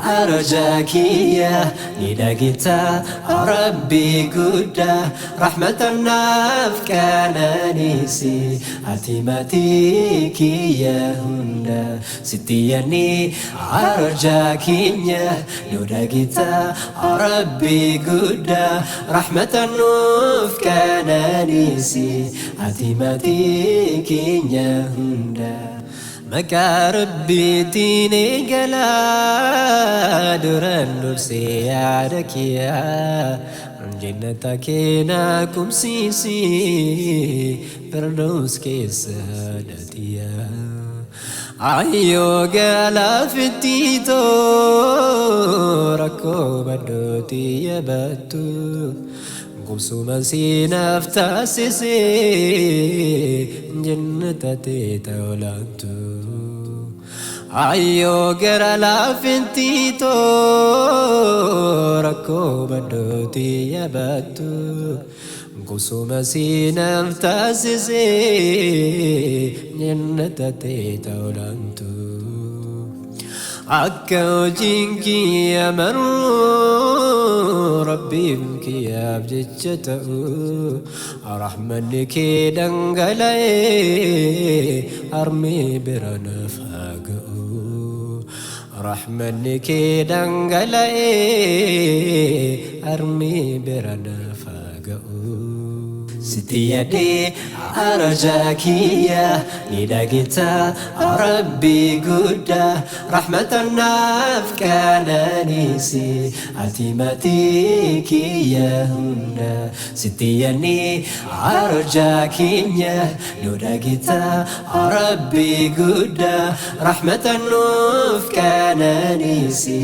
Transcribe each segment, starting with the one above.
Arjaa kiyya ni dhageetta Rabbii guddaa, rahmata naaf qananiisi ati maatii kiyya hunda. Sitti yaanni arjaa keenya nu dhageetta Rabbii guddaa, rahmata nuuf qananiisi ati maatii keenya hunda. Maqaa Rabbiitiin eegalaa, duran dursee yaada kiyyaa jannata keenaa qubsiisi, firdaus keessa haadhatiyaa. Ayyoo galaafittiitoo, rakkoo baddootii yabattu, qubsuma siinaaf taasisee jannata teeta olaantu. Ayyoo gara laafintiitoo, rakkoo baddootii yabattu, qubsuma siinaaf taasisee jannata teeta olaantu. Akka hojiin kiyya maruu Rabbiin kiyyaaf jecha ta'u, rahmanni kee dhangala'ee harmee bira naaf haa ga'u. Rahmanni kee dhangala'ee harmee bira naaf haa ga'u. Sitti yaadee arjaa kiyya ni dhageetta Rabbii guddaa, rahmata naaf qananiisi ati maatii kiyya hunda. Sitti yaadni arjaa keenya nu dhageetta Rabbii guddaa, rahmata nuuf qananiisi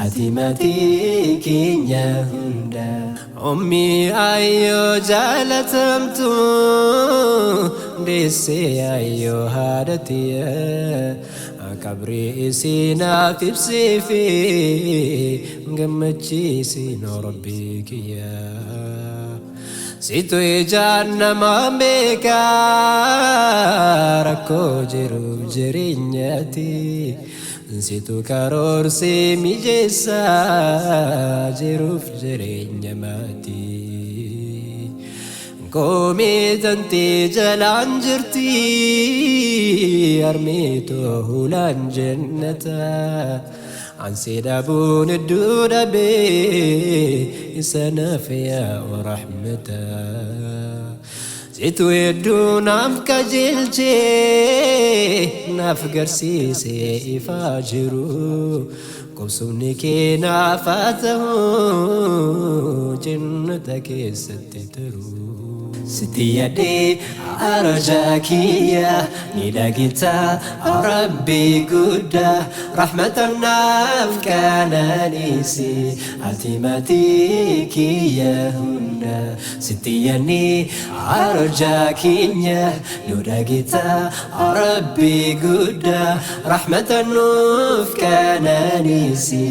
ati maatii keenya hunda. Ummi ayyoo jaalatamtu deessee, ayyoo haadhatiya, qabrii isii naaf ibsee fi gammachiisiin Rabbii kiyya. Situ ijaan namaan beekaa rakkoo jiruuf jireenyaati. Situ karoorsee mijeessaa jiruuf jireenya maatii. Koomee tantee jalaan jirti harmeetoo hulaan jannata. Ansee dhabuun hedduu dhabee isa naaf yaa'u rahmata. Situ hedduu naaf qajeelchee naaf garsiisee ifaa jiru. Qubsumni kee naaf haa ta'u jannata keessatti taru. Sitti yaadee arjaa kiyya ni dhageetta Rabbii guddaa, rahmata naaf qananiisi ati maatii kiyya hunda. Sitti yaadni arjaa keenya nu dhageetta Rabbii guddaa, rahmata nuuf qananiisi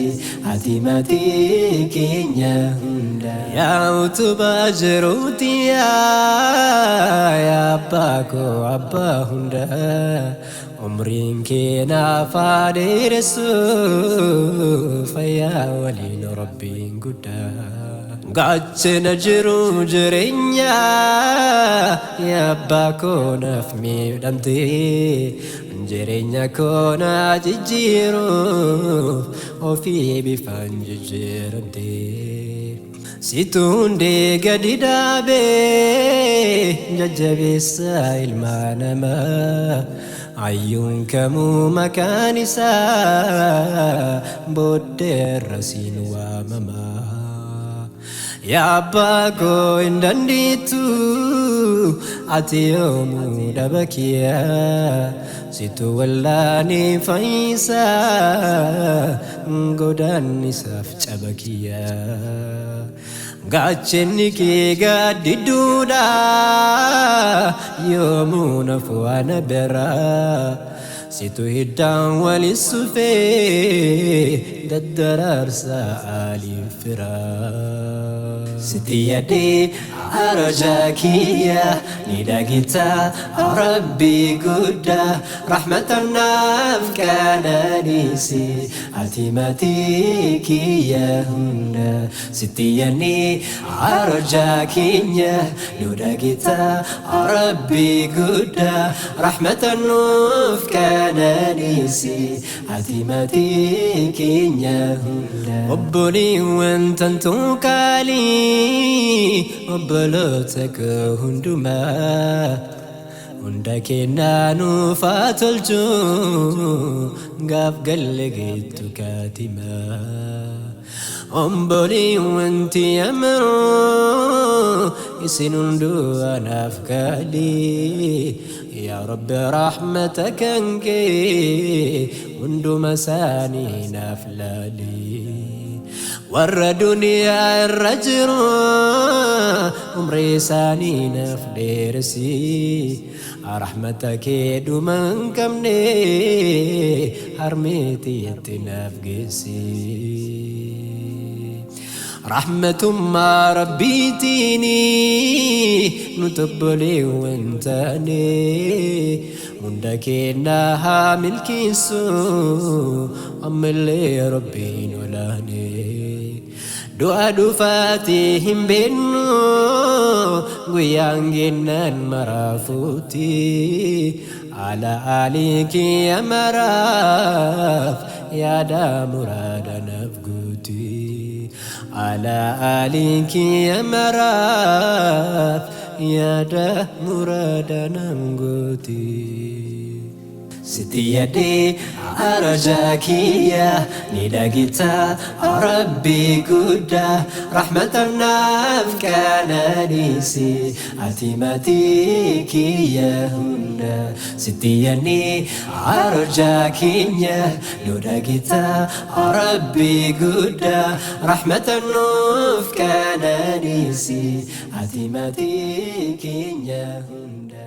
ati maatii keenya hunda. Yaa utubaa jiruuti yaa abbaa koo abbaa hunda, umriin kee naaf haa dheeressu fayyaa waliin Rabbiin guddaa. Gaachana jiru jireenya yaa abbaa koo naaf miidhamtee, jireenya koo naa jijjiiruuf ofii bifaan jijjiiramtee. Situ hundee gadi dhaabee jajjabeessa ilmaa namaa. Hayyuun kamuu maqaan isaa booddee irra siin waamamaa. Yaa abbaa koo hin dandeettu ati yoomuu dhaba kiyyaa. Situ wallaanee fayyisaa godaannisaaf caba kiyyaa. Gaachenni kee gaaddidduudha yoomuu nafu ana biraa. Situ hiddaan walis sufee daddaraarsa aaliin firaa. Sitti yaadee arjaa kiyya ni dhageetta Rabbii guddaa, rahmata naaf qananiisi ati maatii kiyya hunda. Sitti yaadnee arjaa keenya nu dhageetta Rabbii guddaa, rahmata nuuf qananiisi ati maatii keenya hunda. Obboleewwan tantuu qaalii, obboloota koo hundumaa, hunda kennaa nuuf haa tolchu gaaf galle geettu kaatimaa. Obboleewwan tiyya maruu, isin hunduu anaaf qaalii. Yaa Rabbi, rahmata kan kee hunduma isaanii naaf laalii. Warra duniyaa irra jiru umrii isaanii naaf dheeresi. Rahmata kee dhuma hin qabne harmeetiitti naaf geessi. Rahmatummaa Rabbiitiini nu obboleewwan taane, hunda keenna haa milkeessu ammallee Rabbiin olaane. Du'a dhufaatii hin beeknu, guyyaan gennaan maraafuuti. Ala aalii kiyya maraaf yaada muraada naaf guuti. Ala aalii kiyya maraaf yaada muraada naaf guuti. Sitti yaadee arjaa kiyya ni dhageetta Rabbii guddaa, rahmata naaf qananiisi ati maatii kiyya hunda. Sitti yaadnee arjaa keenya nu dhageetta Rabbii guddaa, rahmata nuuf qananiisi ati maatii keenya hunda.